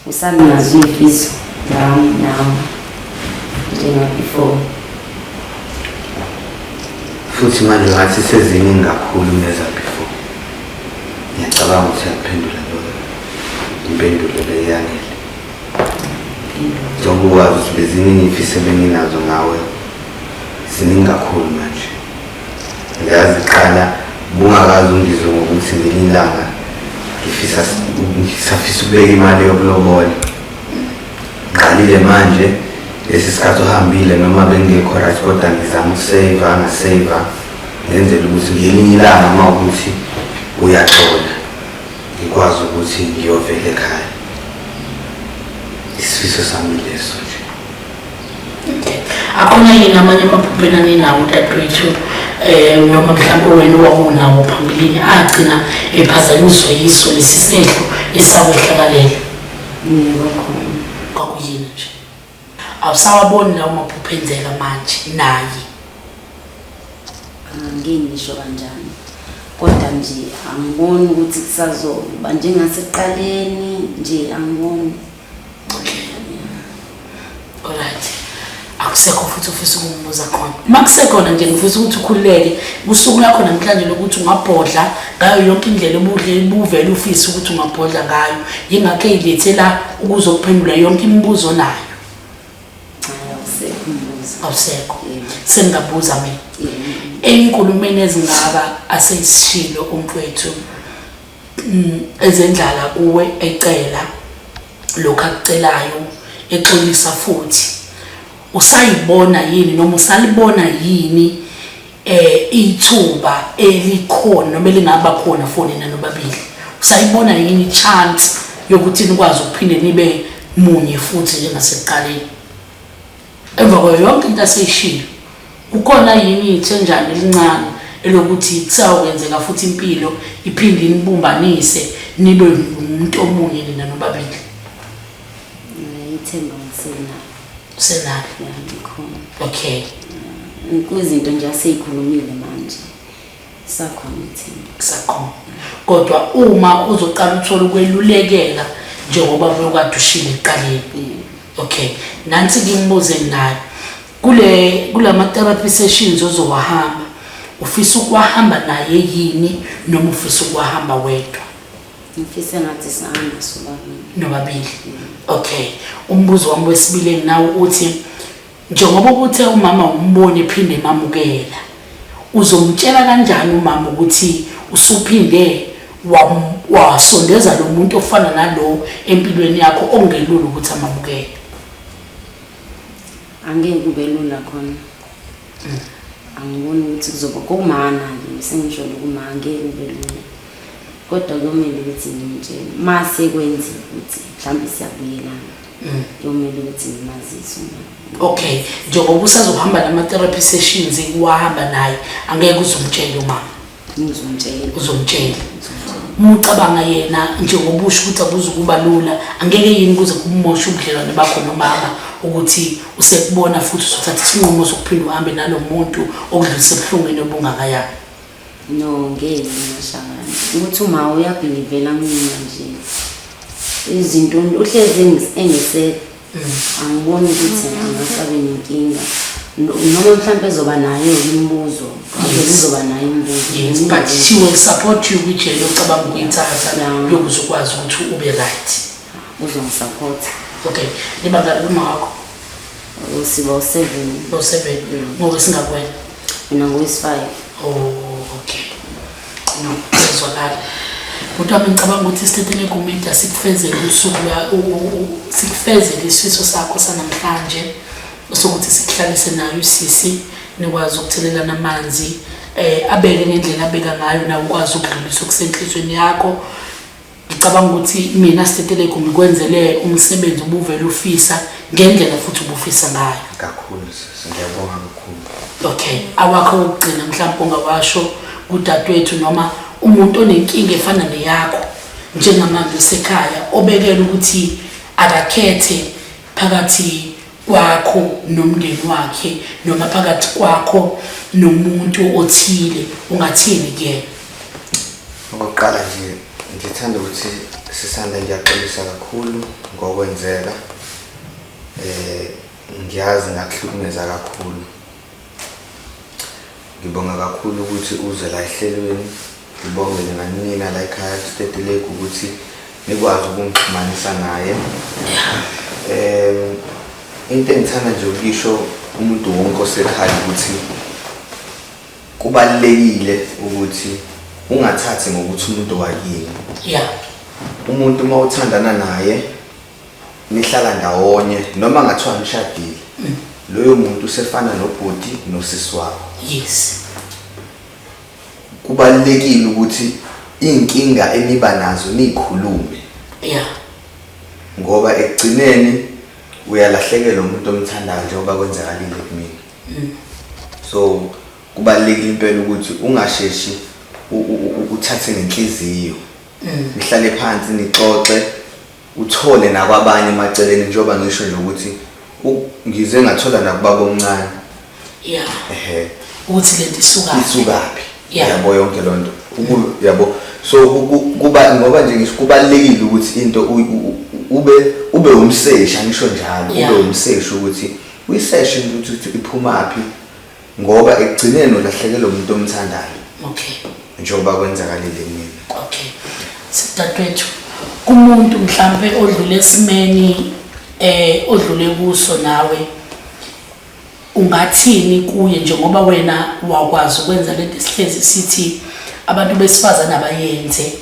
usanazo iy'fiso ngami nawe njenga-before? Futhi manje ngathi seziningi kakhulu kuneza before. Ngiyacabanga ukuthi uyakuphendula loyo impendulo le yanele. Njengoba ukwazi ukuthi beziningi iy'fiso ebenginazo ngawe, ziningi kakhulu manje. Ngiyazi qala bungakaze ungizwe ngokuthi ngelinye ilanga ngifisa ngisafisa ukubeka imali yokulobola. Ngiqalile manje lesi sikhathi uhambile noma bengekho right, kodwa ngizama ukuseva, ngaseva ngenzela ukuthi ngelinye ilanga uma ukuthi uyaxola ngikwazi ukuthi ngiyovela ekhaya. Isifiso sami leso nje. Okay. Akhona yini amanye amaphupho enaninawo dadewethu, noma mhlawumbe wena owawunawo phambilini agcina ephazanyiswa yiso lesi sehlo esakwehlakalela? Yebo, khona. Kwakuyini nje? Awusawaboni lawo maphupho enzeka manje naye? Angeke ngisho kanjani, kodwa nje angiboni ukuthi kusazoba njengasekuqaleni nje, angiboni. Okay. Alright. Akusekho futhi ufisa ukumbuza khona? Uma kusekhona nje ngifisa ukuthi ukhululeke usuku lakho namhlanje lokuthi ungabhodla ngayo yonke indlela obudle buvele ufise ukuthi ungabhodla ngayo. Yingakho eyilethe la ukuzokuphendula yonke imibuzo onayo. Hayi, awusekho umbuzo. Awusekho. Yebo. Sengingabuza mina? Yebo. Ey'nkulumeni ezingaka aseyisishilo umfowethu, ezendlala kuwe, ecela lokhu akucelayo, exolisa futhi, usayibona yini noma usalibona yini ithuba elikhona noma elingaba khona for nina nobabili? Usayibona yini chance yokuthi nikwazi ukuphinde nibe munye futhi njengasekuqaleni emva kwayo yonke into aseyishilo? Kukhona yini ithenjana elincane elokuthi kusawukwenzeka futhi impilo iphinde inibumbanise nibe umuntu omunye nina nobabili? Ithemba ngisenalo. Usenalo? Ya, ngikhona. Okay. Kuzinto nje aseyikhulumile manje, sakhona ithemba. Sakhona, kodwa uma uzoqala uthole ukwelulekeka njengoba bekade ushilo ekuqaleni. Okay, nansi-ke imibuzo enginayo kule kulama therapy sessions ozowahamba. Ufisa ukuwahamba naye yini noma ufisa ukuwahamba wedwa? Ngifise ngathi singahamba sobabili. Nobabili. Okay, umbuzo wami wesibili enginawo uthi, njengoba ukuthe umama umbone ephinde emamukela, uzomtshela kanjani umama ukuthi usuphinde wasondeza lo muntu ofana nalo empilweni yakho okungelula ukuthi amamukele? Angeke kube lula khona. Angiboni ukuthi kuzoba kumana-ke, sengisholo kuma, angeke kube lula, kodwa kuyomele ukuthi ngimtshele mase kwenzeka ukuthi mhlawumbe siyabuyelana, kuyomele ukuthi ngimazise umama. Okay, njengoba usazohamba nama-therapy sessions wahamba naye, angeke uzumtshele umama? Ngizomtshela. Uzomtshela. Uma ucabanga yena, njengoba usho ukuthi akuzukuba lula, angeke yini kuze kumoshe ubudlelwane bakho nomama ukuthi usekubona futhi usuthatha isinqumo sokuphinde uhambe nalo muntu okudlulisa ebuhlungwini obungakayani? No, ngeke ngimosha kanje ukuthi uma uyabhilivela kumina nje. Izinto uhlezi engiseka. Angiboni ukuthi angasabe nenkinga. Noma mhlawumbe ezoba nayo imibuzo. Uzoba nayo imibuzo. Yes, but she will support you kwijele ocabanga ukuyithatha yokuze ukwazi ukuthi ube right. Uzongisupport. Okay, nibangaki kuma wakho? Siba u-7. U-7. Ngoba singakwena. Mina ngowesi-5. Oh, okay. No, kuyezwakala. Bhuti wami ngicabanga ukuthi isitetelegu media sikufezele usuku sikufezele isifiso sakho sanamhlanje sokuthi sikuhlalise nayo usisi nikwazi ukuthelelana amanzi abeke ngendlela abeka ngayo nawe ukwazi ukudlulisa okusenhlizweni yakho. Ngicabanga ukuthi mina Stetelegu ngikwenzele umsebenzi ubuvele ufisa ngendlela futhi ubufisa ngayo. Kakhulu sisi, ngiyabonga kakhulu. Okay, awakho ukugcina mhlawumbe ongawasho kudadewethu noma umuntu onenkinga efana neyakho njengamanje usekhaya obekela ukuthi akakhethe phakathi kwakho nomndeni wakhe noma phakathi kwakho nomuntu othile, ungathini kuyena? Okokuqala nje ngithanda ukuthi Sisanda ngiyaxolisa kakhulu ngokwenzeka. Ngiyazi ngakuhlukumeza kakhulu. Ngibonga kakhulu ukuthi uze la ehlelweni, ngibongele nanina la ekhaya kuStetelegu ukuthi nikwazi ukungixhumanisa naye. Into engithanda nje ukuyisho umuntu wonke osekhaya ukuthi kubalulekile ukuthi ungathathi ngokuthi umuntu wakini. Umuntu uma uthandana naye nihlala ndawonye noma ngathiwa nishadile, loyo muntu usefana nobhuti nosisi wakho. Yes. Kubalulekile ukuthi iy'nkinga eniba nazo niyikhulume. Ngoba ekugcineni uyalahlekelwa umuntu omthandayo njengoba kwenzakalile kumina. So kubalulekile impela ukuthi ungasheshi uthathe ngenhliziyo. Nihlale phansi nixoxe, uthole nakwabanye emaceleni njengoba ngisho nje ukuthi ngize ngathola nakubaba omncane. Ukuthi lento isukaphi? Isukaphi? Yabo yonke loo nto. Yabo. So kuba ngoba nje ngisho kubalulekile ukuthi into ube umseshi, angisho njalo, ube umseshi ukuthi uyiseshe into ukuthi iphumaphi ngoba ekugcineni ulahlekelwa umuntu omthandayo. Njengoba kwenzakalile kumina. Okay. Sidadewethu, kumuntu mhlambe odlule esimeni odlule kuso nawe ungathini kuye njengoba wena wakwazi ukwenza lento esihlezi sithi abantu besifazane abayenze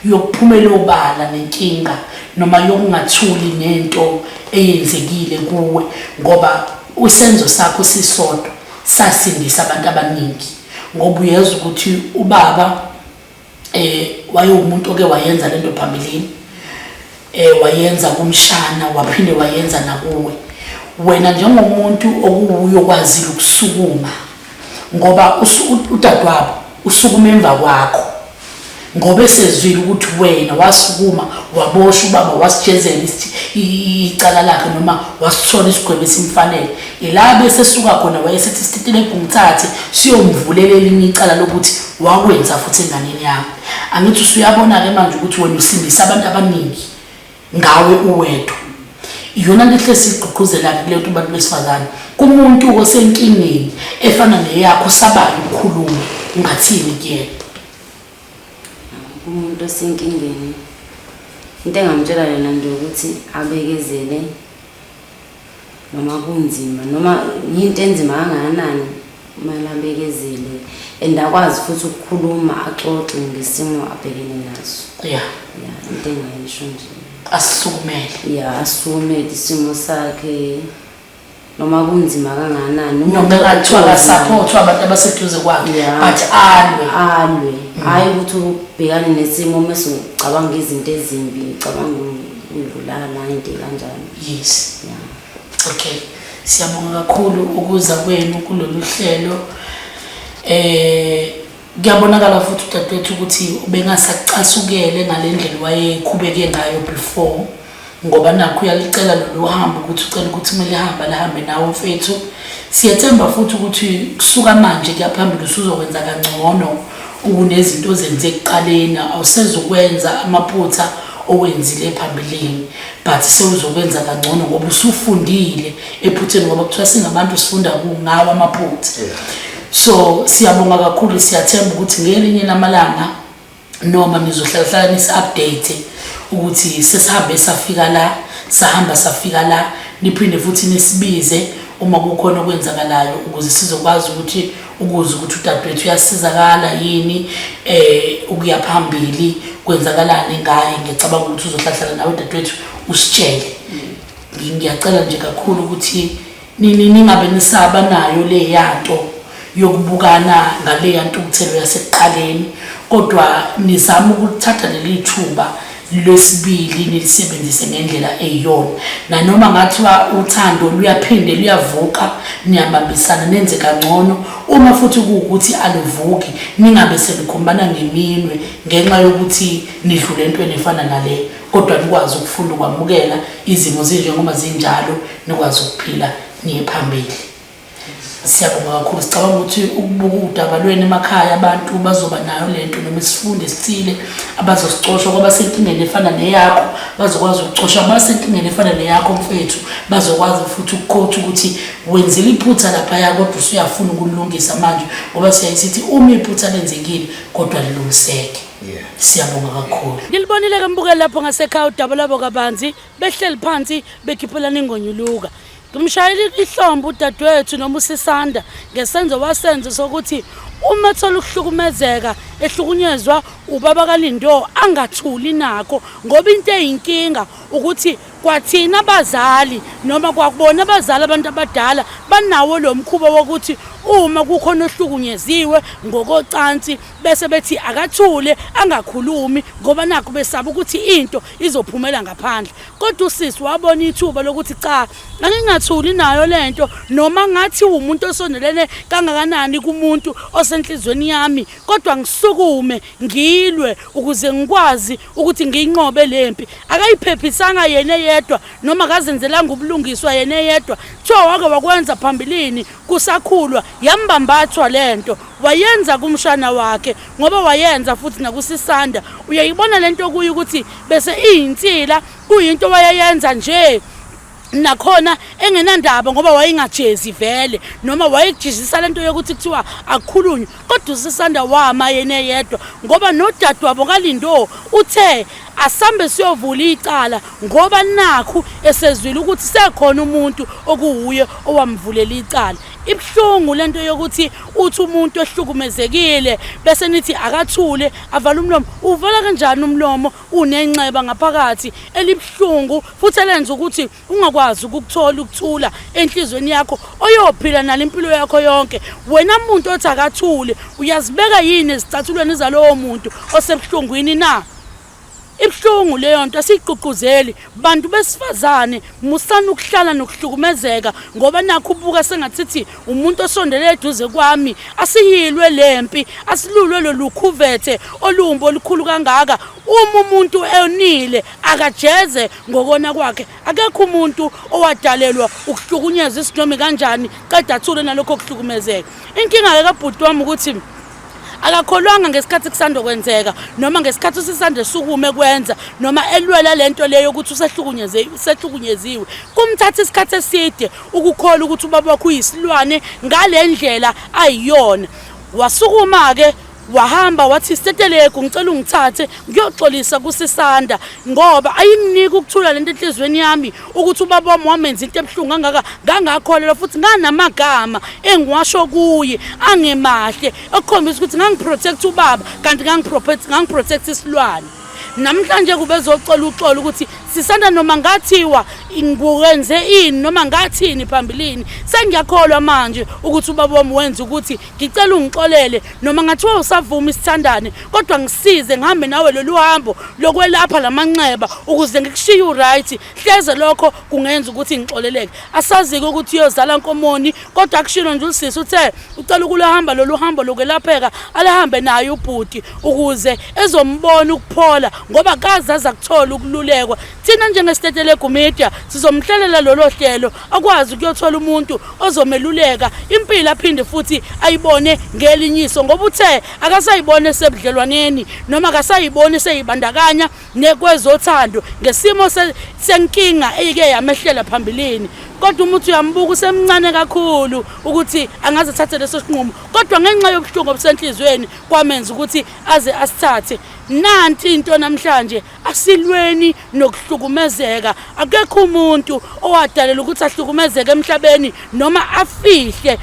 yokuphumela obala nenkinga noma yokungathuli nento eyenzekile kuwe, ngoba usenzo sakho sisodwa sasindisa abantu abaningi, ngoba uyezwa ukuthi ubaba wayewumuntu oke wayenza lento phambilini, wayenza kumshana waphinde wayenza nakuwe. Wena njengomuntu okuwuyo kwazile ukusukuma, ngoba udadewabo usukuma emva kwakho, ngoba esezwile ukuthi wena wasukuma waboshwa ubaba wasijezela icala lakhe noma wasithola isigwebo esimfanele. Ila bese suka khona wayesethi Stetelegu ngithathe siyomvulela elinye icala lokuthi wakwenza futhi enganeni yami. Angithi usuyabona-ke manje ukuthi wena usindisa abantu abaningi ngawe uwedwa. Iyona nto ehle sigqugquzela-ke kule nto abantu besifazane. Kumuntu osenkingeni efana neyakho osabayo ukukhuluma, ungathini kuyena? Kumuntu osenkingeni, into engamtshela yona nje ukuthi abekezele noma kunzima, noma yinto enzima kangakanani, kumele abekezele and akwazi futhi ukukhuluma axoxe ngesimo abhekene naso. Into engayisho nje. Asukumele. Asukumele isimo sakhe noma kunzima kangakanani. Noma kungathiwa akasupportwa abantu abaseduze kwakhe, but alwe. Alwe. Hhayi ukuthi ubhekane nesimo mase ucabanga izinto ezimbi, ucabanga ukuyibulala into kanjalo. Yes. Okay. Siyabonga kakhulu ukuza kwenu kulolu hlelo. Kuyabonakala futhi udadewethu ukuthi ubengasacasukele ngale ndlela wayekhubeke ngayo before, ngoba nakho uyalicela lolu hambo ukuthi ucela ukuthi kumele ahambe alihambe nawe mfethu. Siyethemba futhi ukuthi kusuka manje kuya phambili usuzokwenza kangcono kunezinto ozenze ekuqaleni, awusezukwenza amaphutha owenzile phambilini, but sewuzokwenza kangcono ngoba usufundile ephutheni, ngoba kuthiwa singabantu sifunda ngawo amaphutha. So siyabonga kakhulu, siyathemba ukuthi ngelinye lamalanga noma nizohlalahlala nisi-update ukuthi sesihambe safika la, sahamba safika la, niphinde futhi nisibize uma kukhona okwenzakalayo ukuze sizokwazi ukuthi ukuze ukuthi udadewethu uyasizakala yini ukuya phambili, kwenzakalani ngaye. Ngiyacabanga ukuthi uzohlahlala nawe dadewethu usitshele. Ngiyacela nje kakhulu ukuthi ningabe nisaba nayo le yanto yokubukana ngaleya ntukuthelo yasekuqaleni, kodwa nizame ukuthatha leli thuba lwesibili nilisebenzise ngendlela eyiyona. Nanoma ngathiwa uthando luyaphinde luyavuka, niyabambisana nenze kangcono. Uma futhi kuwukuthi aluvuki, ningabe senikhombana ngeminwe ngenxa yokuthi nidlule entweni efana nale, kodwa nikwazi ukufunda ukwamukela izimo zinjengoba zinjalo, nikwazi ukuphila niye phambili. Siyabonga kakhulu. Sicabanga ukuthi ukubuka udaba lwenu emakhaya abantu bazoba nayo lento noma isifundo esithile abazosicosha kwabasenkingeni efana neyakho, bazokwazi ukucosha abasenkingeni efana neyakho mfethu, bazokwazi futhi ukukhotha ukuthi wenzile iphutha laphaya kodwa usuyafuna ukulungisa manje, ngoba siyaye sithi uma iphutha lenzekile kodwa lilungiseke. Siyabonga kakhulu. Ngilibonile ke mbukeli lapho ngasekhaya udaba lwabo kabanzi, behleli phansi bekhiphelana ingonyuluka. Ngimshayela ihlombe udadewethu noma uSisanda ngesenzo wasenzo sokuthi uma ethola ukuhlukumezeka ehlukunyezwa ubaba kaLindo angathuli nakho, ngoba into eyinkinga ukuthi kwathina abazali noma kwakubona abazali abantu abadala banawo lo mkhuba wokuthi uma kukhona ohlukunyeziwe ngokocansi bese bethi akathule angakhulumi ngoba nakho besaba ukuthi into izophumela ngaphandle. Kodwa usisi wabona ithuba lokuthi cha, angingathuli nayo lento, noma ngathi umuntu osondelene kangakanani kumuntu osenhlizweni yami, kodwa ngisukume ngilwe ukuze ngikwazi ukuthi ngiyinqobe lempi. Akayiphephisanga yena eyedwa noma akazenzelanga ubulungiswa yena eyedwa. Kuthiwa wake wakwenza phambilini kusakhulwa, yambambathwa lento wayenza kumshana wakhe, ngoba wayenza futhi nakuSisanda. Uyayibona lento kuyo ukuthi bese iyinsila, kuyinto wayeyenza nje nakhona engenandaba ngoba wayengajezi vele, noma wayejizisa lento yokuthi kuthiwa akukhulunywe. Kodwa uSisanda wama yena eyedwa, ngoba nodadewabo kaLindo uthe asambe siyovula icala ngoba nakhu esezwile ukuthi sekhona umuntu okuwuye owamvulela icala. Ibuhlungu lento yokuthi uthi umuntu ehlukumezekile bese nithi akathule avale umlomo. Uvala kanjani umlomo unenxeba ngaphakathi elibuhlungu futhi elenza ukuthi ungakwazi ukukuthola ukuthula enhlizweni yakho oyophila nale impilo yakho yonke? Wena muntu othi akathule, uyazibeka yini ezicathulweni zalowo muntu osebuhlungwini na? Ibuhlungu leyo nto, asiyigqugquzeli. Bantu besifazane, musani ukuhlala nokuhlukumezeka ngoba nakho ubuka sengathithi umuntu osondele eduze kwami. Asiyilwe lempi, asilulwe lolu khuvethe olumbi olukhulu kangaka. Uma umuntu enile akajeze ngokona kwakhe. Akekho umuntu owadalelwa ukuhlukunyezwa isinomi kanjani qeda athule nalokho kuhlukumezeka. Inkinga-ke kabhuti wami ukuthi akakholwanga ngesikhathi kusanda kwenzeka, noma ngesikhathi usisanda esukume kwenza, noma elwela lento leyo ukuthi usehlukunyeziwe. Kumthatha isikhathi eside ukukholwa ukuthi ubaba wakho uyisilwane ngale ndlela ayiyona. Wasukuma-ke wahamba wathi, Stetelegu, ngicela ungithathe ngiyoxolisa kuSisanda ngoba ayinginiki ukuthula lento enhliziyweni yami ukuthi ubaba wami wamenza into ebuhlungu kangaka. Ngangakholelwa futhi nganamagama engiwasho kuye angemahle okukhombisa ukuthi ngangiprotect ubaba, kanti ngangiprotect isilwane. Namhlanje kubezocela uxolo ukuthi Sisanda, noma ngathiwa ngikwenze ini noma ngathini phambilini, sengiyakholwa manje ukuthi ubaba wami wenza ukuthi ngicela ungixolele, noma ngathiwa usavuma isithandane, kodwa ngisize ngihambe nawe lolu hambo lokwelapha lamanxeba ukuze ngikushiye uright. Hleze lokho kungenza ukuthi ngixoleleke. Asazi-ke ukuthi uyozala nkomoni, kodwa akushilo nje usisi uthe ucela ukulohamba lolu hambo lokwelapheka, alihambe naye ubhuti ukuze ezombona ukuphola, ngoba kaze aza kuthola ukululekwa. Thina Thina njengeSitetelegu Media sizomhlelela lolo hlelo akwazi ukuyothola umuntu ozomeluleka impilo aphinde futhi ayibone ngelinye iso, ngoba uthe akasayibone esebudlelwaneni noma akasayiboni seyibandakanya nekwezothando ngesimo senkinga eyike yamehlela phambilini. Kodwa uma uthi uyambuka usemncane kakhulu ukuthi angaze athathe leso sinqumo, kodwa ngenxa yobuhlungu obusenhliziyweni kwamenza ukuthi aze asithathe. Nanti into namhlanje, asilweni nokuhlukumezeka. Akekho umuntu owadalelwa ukuthi ahlukumezeke emhlabeni noma afihle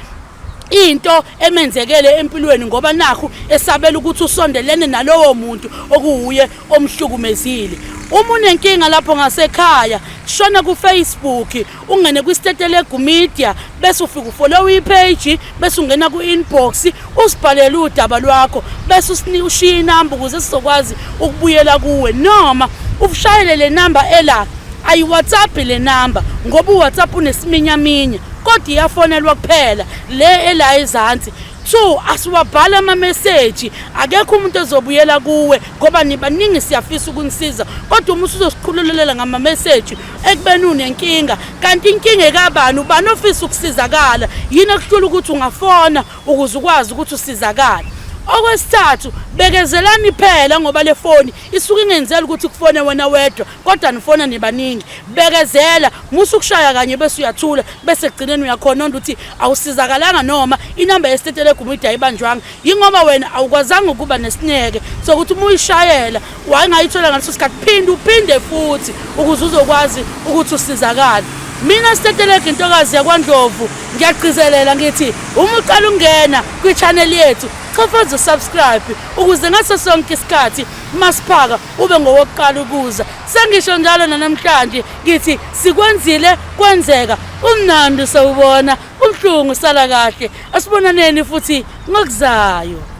into emenzekele empilweni, ngoba nakhu esabela ukuthi usondelene nalowo muntu okuwuye omhlukumezile. Uma unenkinga lapho ngasekhaya, shona ku-Facebook, ungene kwiSitetelegu Media, bese ufika ufollow ipage, bese ungena ku-inbox usibhalele udaba lwakho, bese ushiya inamba ukuze sizokwazi ukubuyela kuwe, noma ushayele le namba ela. Ayi-WhatsApp le namba ngoba u-WhatsApp unesiminyaminya, kodwa iyafonelwa kuphela le ela ezansi. 2 asiwabhala amameseji, akekho umuntu ozobuyela kuwe ngoba nibaningi, siyafisa ukunisiza, kodwa uma usuzosikhululela ngamameseji ekubeni unenkinga, kanti inkinga ekabani, ubani ofisa ukusizakala, yini ekuhlula ukuthi ungafona ukuze ukwazi ukuthi usizakale. Okwesithathu, bekezelani phela ngoba le foni isuke ingenzela ukuthi kufone wena wedwa, kodwa nifona nibaningi. Bekezela, musa ukushaya kanye bese uyathula, bese ekugcineni uyakhononda ukuthi awusizakalanga noma inamba yeSitetelegu Media ayibanjwanga. Yingoba wena awukwazanga ukuba nesineke sokuthi uma uyishayela wayengayithola ngaleso sikhathi, phinde uphinde futhi ukuze uzokwazi ukuthi usizakale. Mina Stetelegu intokazi yakwaNdlovu ngiyagcizelela ngithi uma uqala ukungena kwi-channel yethu, chofoza usubscribe ukuze ngaso sonke isikhathi masiphaka ube ngowokuqala ukuza. Sengisho njalo nanamhlanje ngithi sikwenzile kwenzeka, umnandi sawubona, ubuhlungu sala kahle. Asibonaneni futhi ngokuzayo.